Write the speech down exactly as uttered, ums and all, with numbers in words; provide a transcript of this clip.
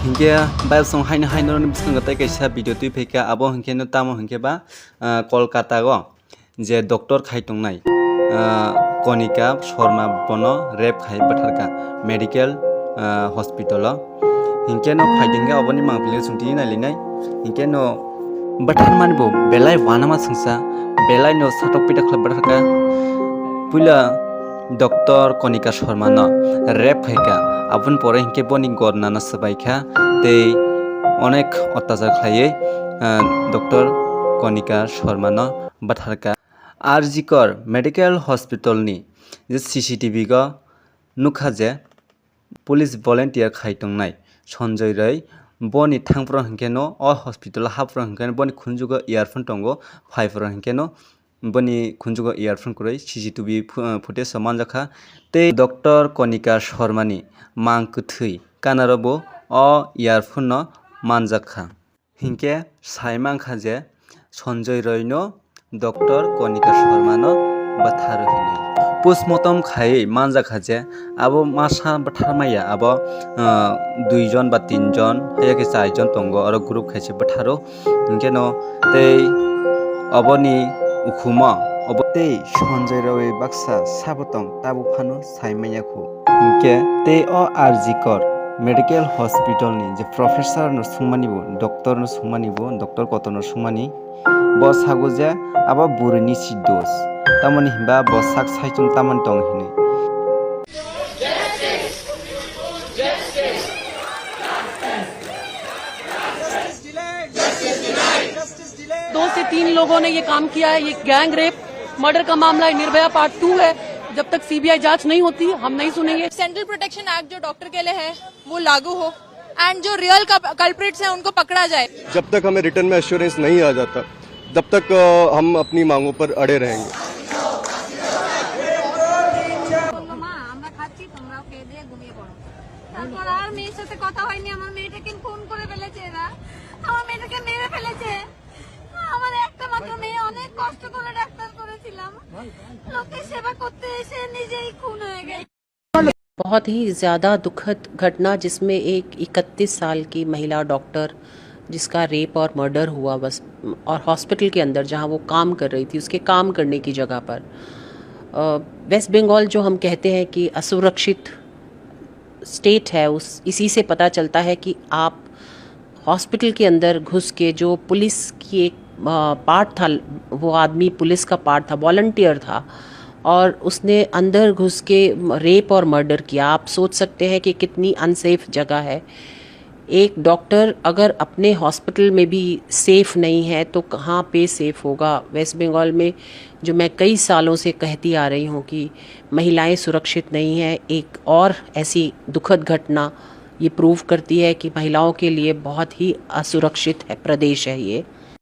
Hinkhe bayapsong haino haino rokni bwskango tei kaisa video twi phaikha, abo hinkhe no tamo hinkhe ba, ah, Kolkata o je doctor khai tongnai, ah, Konika Sharma bono rape khai bwtharkha medical, ah, hospital o. Hinkhe no phaidi hinkhe oboni mangpili chwng tini nailinai. Hinkhe no bwtharmani bo belai wanama chwngsa, belai no satok pitok khlai bwtharkha. Puila Doctor Konika Sharma no rape khaikha, aboni pore hinkhe boni gorna no swbaikha tei onek ottachar khlaiwi, ah, Doctor Konika Sharma no bwtharkha. R G Kar Medical Hospital ni je C C T V o nukha je police volunteer khai tongnai Sanjay Roy, boni thangphuru hinkhe no o hospital o haphuru hinkhe no boni khunjugo earphone tongo, phaiphuru hinkhe no boni khunjugo earphone kwrwi C C T V fu-, footage o manjakha. Tei Doctor Konika Sharma ni mang kwthwi kanaro bo o earphone no manjakha. Hinkhe sai mankha je Sanjay Roy no Doctor Konika Sharma no bwtharo hinwi. Postmortem khaiwi manjakha je abo masa bwtharmaya, abo, ah, dui jon ba tin jon, haiya khe char jon tongo, oro group khaise bwtharo. Hinkhe no tei oboni ukhumo obo tei Sanjay Roy baksa sabo tong, tabuk phano sai manya khu. Hinkhe tei o R G Kar Medical Hospital ni je professor no swngmani bo, doctor no swngmani bo, doctor kotor no swngmani, bo sago je abo bwrwi ni si dos, tamoni hinba bo sak saichung tamoni tong hinwi. दो से तीन लोगों ने ये काम किया है। ये गैंग रेप मर्डर का मामला है, निर्भया पार्ट टू है। जब तक सीबीआई जांच नहीं होती, हम नहीं सुनेंगे। सेंट्रल प्रोटेक्शन एक्ट जो डॉक्टर के लिए है, वो लागू हो, एंड जो रियल कल्प्रिट्स हैं, उनको पकड़ा जाए। जब तक हमें रिटर्न में एश्योरेंस नहीं आ जाता, तब तक, अ, हम अपनी मांगों पर अड़े रहेंगे। বললো, "মা, আমরা খাচ্ছি, তোমরাও খেয়ে দিয়ে ঘুমিয়ে পড়ো।" তারপর আর মেয়ের সাথে কথা হয়নি। আমার মেয়েটাকে খুন করে ফেলেছে এরা, আমার মেয়েটাকে মেরে ফেলেছে। আমার একটা মাত্র মেয়ে, অনেক কষ্ট করে ডাক্তার করেছিলাম, লোকের সেবা করতে এসে নিজেই খুন হয়ে গেছে। बहुत ही ज़्यादा दुखद घटना, जिसमें एक इकतीस साल की महिला डॉक्टर, जिसका रेप और मर्डर हुआ बस, और हॉस्पिटल के अंदर, जहाँ वो काम कर रही थी, उसके काम करने की जगह पर। अ, वेस्ट बंगाल जो हम कहते हैं कि असुरक्षित स्टेट है, उस, इसी से पता चलता है कि आप हॉस्पिटल के अंदर घुस के, जो पुलिस की एक, अ, पार्ट था, वो आदमी पुलिस का पार्ट था, वॉलंटियर था, और उसने अंदर घुस के रेप और मर्डर किया। आप सोच सकते हैं कि कितनी अनसेफ जगह है। एक डॉक्टर अगर अपने हॉस्पिटल में भी सेफ नहीं है, तो कहाँ पे सेफ होगा? वेस्ट बंगाल में, जो मैं कई सालों से कहती आ रही हूँ कि महिलाएं सुरक्षित नहीं हैं, एक और ऐसी दुखद घटना ये प्रूव करती है कि महिलाओं के लिए बहुत ही असुरक्षित है, प्रदेश है ये।